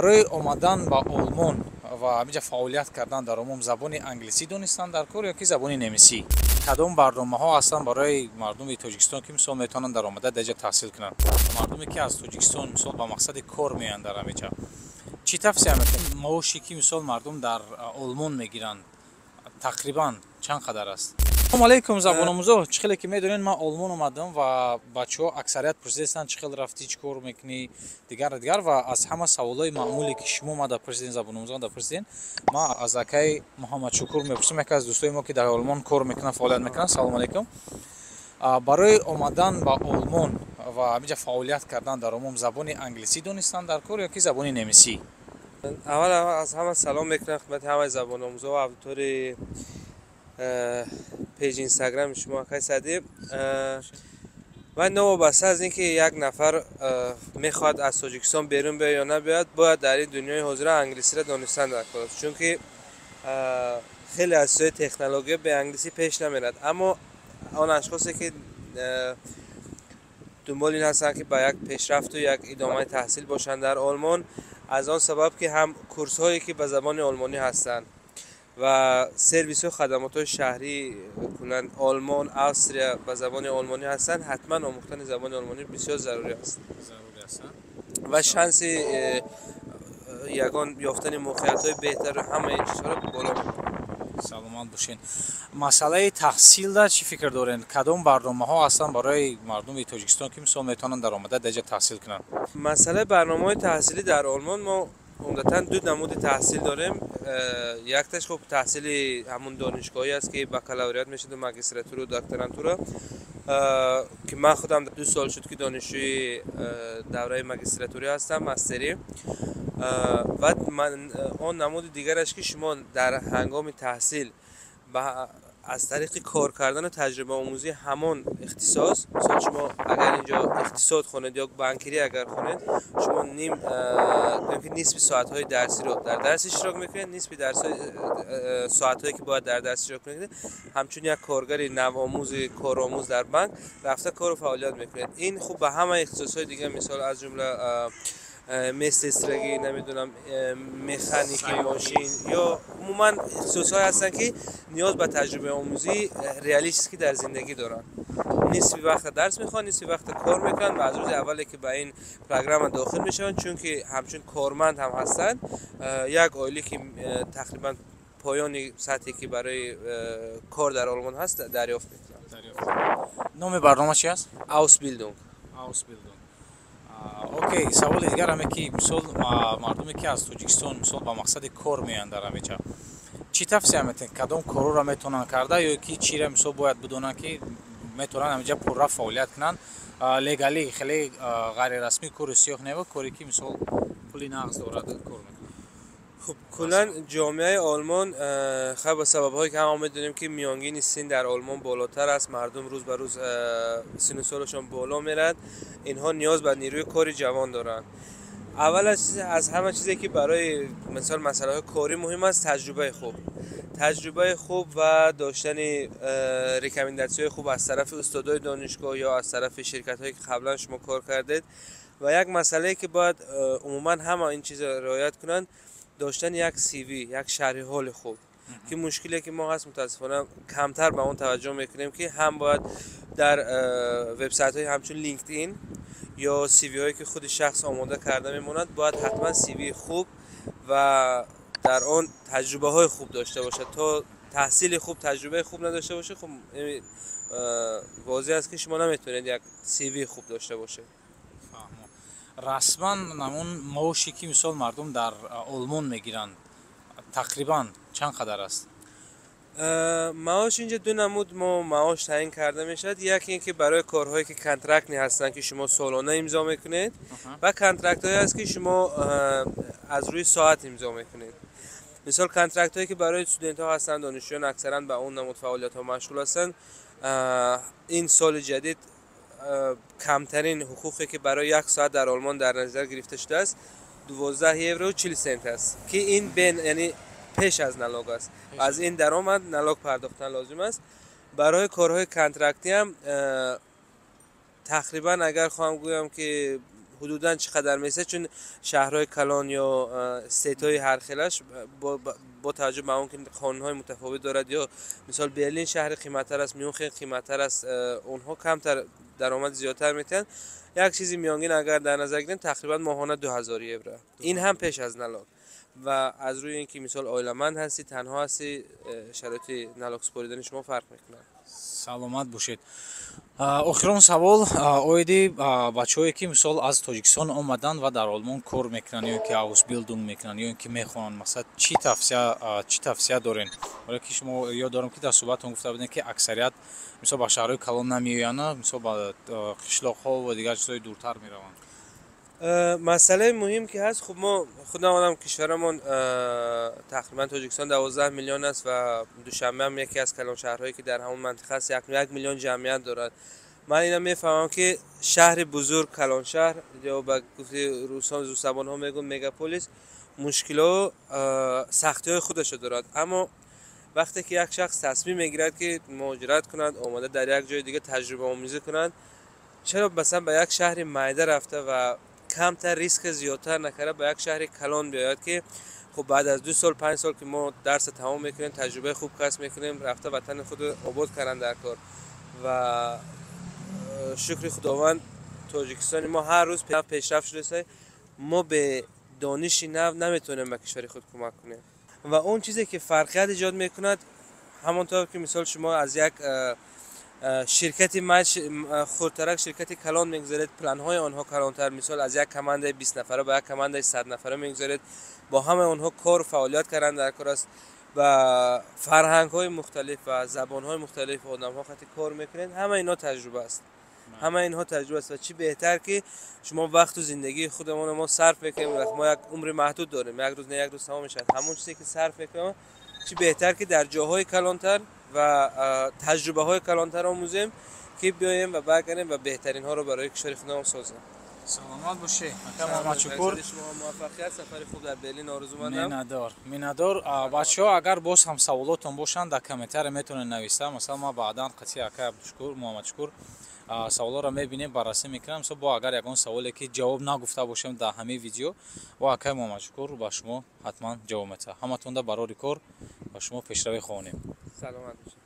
Барои омадан ба Олмон ва ҳаминҷа фаъолият кардан дар умум забони англисӣ донистан дар кор ё ки забони немисӣ? Кадом барномаҳо ҳастанд барои мардуми Тоҷикистон, ки мисол метавонанд дар омада дар ҷа таҳсил кунанд? Мардуме, ки аз Тоҷикистон мисол ба мақсади кор меоянд дар ҳаминҷа, чӣ тавсия метавонед? Маоши ки мисол мардум дар Олмон мегиранд, тақрибан чанд қадар аст? Салому алейкум, забономӯзо! Чӣ хеле ки медонед, ман Олмон омадам ва бачаҳо аксарият пурсидастанд, чӣ хел рафтӣ, чӣ кор мекунӣ, дигар дигар. Ва аз ҳама саволҳои маъмуле, ки шумо мада пурсиден, забономӯзо да пурсиден, ман аз акаи Муҳаммадшукур мепурсам, яке аз дӯстои мо, ки дар Олмон кор мекунанд, фаъолият мекунанд. Салому алейкум! Барои омадан ба Олмон ва ҳаминҷа фаъолият кардан дар умум забони англисӣ донистан дар кор ё ки забони немисӣ? Аввал аз ҳама салом мекунам хидмати ҳамаи забономӯзо ва аудитории пейҷи Инстаграми шумо, акай Садӣ. Ва новобаста аз ин ки як нафар мехоҳад аз Тоҷикистон берун биёяд ё набиёяд, бояд дар ин дунёи ҳозира англисиро донистан дар кор аст, чунки хеле аз чизҳои технология бе англисӣ пеш намерад. Аммо он ашхосе, ки дунболи ин ҳастанд, ки ба як пешрафту як идомаи таҳсил бошанд дар Олмон, аз он сабаб ки ҳам курсҳое, ки ба забони олмонӣ ҳастанд, ва сервисҳо, хадамотҳои шаҳрӣ, куллан Олмон, Австрия ба забони олмонӣ ҳастанд, ҳатман омӯхтани забони олмонӣ бисёр зарурӣ аст ва шанси ягон ёфтани мувофиқиятҳои беҳтару ҳамаи ин чизҳоро боло мебарад. Саломат бошед. Масъалаи таҳсилда чӣ фикр доред? Кадом барномаҳо ҳастанд барои мардуми Тоҷикистон, ки мисол метавонанд дар омада дар ҷа таҳсил кунанд? Масъалаи барномаҳои таҳсилӣ дар Олмон, мо умдатан ду намуди таҳсил дорем. Якташ хуб таҳсили ҳамун донишгоҳӣ аст, ки бакалавриат мешавад, магистратуру докторантура, ки ман худам 2 сол шуд, ки донишҷӯи давраи магистратурӣ ҳастам, мастерӣ. Ва он намуди дигараш, ки шумо дар ҳангоми таҳсил аз тариқи кор кардану таҷрибаомӯзии ҳамон ихтисос, мисол, шумо агар инҷо иқтисод хонед ё банкирӣ агар хонед, шумо ним ки нисфи соатҳои дарсиро дар дарс иштирок мекунед, нисфи соатҳое, ки бояд дар дарс иштирок кунед, ҳамчун як коргари навомӯзи коромӯз дар банк рафта кору фаъолият мекунед. Ин хуб ба ҳамаи ихтисосҳои дигар, мисол, аз ҷумла медсестрагӣ, намедонам, механики мошин ё умуман ихтисосҳое ҳастанд, ки ниёз ба таҷрибаомӯзии реалистикӣ дар зиндагӣ доранд. Нисфи вақта дарс мехонанд, нисфи вақта кор мекунанд ва аз рӯзи аввале, ки ба ин программа дохил мешаванд, чунки ҳамчун корманд ҳам ҳастанд, як оиле, ки тақрибан поёни сатҳе, ки барои кор дар Олмон ҳаст, дарёфт мекунанд. Номи барнома чи аст? Ausbildung. Ausbildung, окей. Саволи дигар ҳаме, ки мисол мардуме, ки аз Тоҷикистон мисол ба мақсади кор меоянд дар ҳамиҷа, чӣ тавсия метиҳед? Кадом корҳоро метавонанд карда ё ки чиро мисол бояд бидонанд, ки метавонанд ҳамиҷа пурра фаъолият кунанд легалӣ, хеле ғайрирасмӣ, кори сиёҳ нева, коре, ки мисол пули нағз дорад, кор мекунанд? Хуб, куллан ҷомеаи Олмон, хай, ба сабабҳое, ки ҳама медонем, ки миёнгини син дар Олмон болотар аст, мардум рӯз ба рӯз сину солашон боло мерад, инҳо ниёз ба нерӯи кори ҷавон доранд. Аввал аз ҳама чизе, ки барои мисол масъалаҳои корӣ муҳим аст, таҷрибаи хуб ва доштани рекомендатсияҳои хуб аз тарафи устодои донишгоҳ ё аз тарафи ширкатҳое, ки қаблан шумо кор кардед. Ва як масъалае, ки бояд умуман ҳама ин чизро риоят кунанд, доштани як CV, як шарҳи ҳоли хуб, ки мушкиле, ки мо ҳаст, мутаассифона камтар ба он таваҷҷӯҳ мекунем, ки ҳам бояд дар вебсайтҳои ҳамчун LinkedIn ё CV-ҳое, ки худи шахс омода карда мемонад, бояд ҳатман CV хуб ва дар он таҷрибаҳои хуб дошта бошад. То таҳсили хуб, таҷрибаи хуб надошта бошед, хуб, возеҳ аст, ки шумо наметавонед як CV хуб дошта бошед. Расман ҳамон маоше, ки мисол мардум дар Олмон мегиранд, тақрибан чанд қадар аст? Маош инҷа ду намуд мо маош таъин карда мешавад. Яке ин ки барои корҳое, ки контрактный ҳастанд, ки шумо солона имзо мекунед, ва контрактҳое аст, ки шумо аз рӯи соат имзо мекунед. Мисол, контрактҳое, ки барои студентҳо ҳастанд, донишҷӯён аксаран ба он намуд фаъолиятҳо машғул ҳастанд, ин соли ҷадид камтарин ҳуқуқе, ки барои як соат дар Олмон дар назар гирифта шудааст, 12 евро 40 сент аст, ки ин бен, яъне пеш аз налог аст. Аз ин даромад налог пардохтан лозим аст. Барои корҳои контрактӣ ҳам тақрибан, агар хоҳам гӯям, ки ҳудудан чӣ қадар месад, чун шаҳрҳои калон ё стейтҳои ҳархелаш бо таваҷҷӯҳ ба он ки қонунҳои мутафовит дорад, ё мисол Берлин шаҳри қиматтар аст, Мюнхен қиматтар аст, онҳо камтар даромад зиёдтар метиҳанд. Як чизи миёнгин агар дар назар гирем, тақрибан моҳона 2000 евро, ин ҳам пеш аз налог. Ва аз рӯи ин ки мисол оиламанд ҳастӣ, танҳо ҳастӣ, шароити налог супоридани шумо фарқ мекунад. Саломат бошед. Охирон савол оиди бачаҳое, ки мисол аз Тоҷикистон омаданд ва дар Олмон кор мекунанд ё ки Ausbildung мекунанд, ё ин ки мехонанд, масалан, чӣ тавсия дорен? Барое ки шумо, ёд дорам, ки дар суҳбатон гуфта будем, ки аксарият мисол ба шаҳрҳои калон намеоянд, мисол ба қишлоқҳо ва дигар чизҳои дуртар мераванд. Масъалаи муҳим ки ҳаст, хуб, мо худамонам кишварамон тақрибан Тоҷикистон 12 миллион аст ва Душанбе ҳам яке аз калоншаҳрҳое, ки дар ҳамон мантиқа аст, 1 миллион ҷамъият дорад. Ман ина мефаҳмам, ки шаҳри бузург, калоншаҳр ё ба гуфти русон, русзабонҳо мегӯн мегаполис, мушкило, сахтиҳои худашо дорад. Аммо вақте ки як шахс тасмим мегирад, ки муҳоҷират кунад, омада дар як ҷои дига таҷрибаомӯзӣ кунад, чаро масалан ба як шаҳри майда рафта ва камтар риска зиёдтар накарда, ба як шаҳри калон биёяд, ки хуб, баъд аз 2 сол, 5 сол, ки мо дарса тамом мекунем, таҷрибаи хуб касб мекунем, рафта ватани худро обод кардан дар кор. Ва шукри Худованд, Тоҷикистони мо ҳар рӯз пешрафт шудааст. Мо бе дониши нав наметавонем ба кишвари худ кӯмак кунем. Ва он чизе ки фарқият эҷод мекунад, ҳамон тавр ки мисол шумо аз як ширкати хурдтарак ширкати калон мегузаред, планҳои онҳо калонтар, мисол аз як командаи 20 нафара ба як командаи 100 нафара мегузаред, бо ҳамаи онҳо кору фаъолият кардан дар кор аст, ба фарҳангҳои мухталиф ва забонҳои мухталиф одамҳо хати кор мекунед. Ҳама инҳо таҷриба аст, ҳама инҳо таҷриба аст. Ва чӣ беҳтар, ки шумо вақту зиндагии худамонро мо сарф мекунем. Мо як умри маҳдуд дорем, як рӯз не, як рӯз тамом мешавад. Ҳамон чизе ки сарф мекунем, чӣ беҳтар, ки дар ҷоҳои калонтар ва таҷрибаҳои калонтар омӯзем, ки биёем ва баргардем ва беҳтаринҳоро барои кишвари худамон созем. Саломат бошӣ, ака Муҳаммадшукур. Муваффақият, сафари хуб дар Берлин орзумандам. Миннатдор, миннатдор. Бачаҳо, агар боз ҳам саволотон бошанд, дар комментария метавонед нависа. Масалан, ман баъдан қатъи ака Абдушукур, Муҳаммадшукур саволҳоро мебинем, баррасӣ мекунам. Мисол, бо агар ягон саволе ки ҷавоб нагуфта бошем дар ҳамин видео, бо акаи Муҳаммадшукур ба шумо ҳатман ҷавоб метаҳад. Ҳаматонда барори кор, ба шумо пешравӣ хоҳонем. Саломат бошед.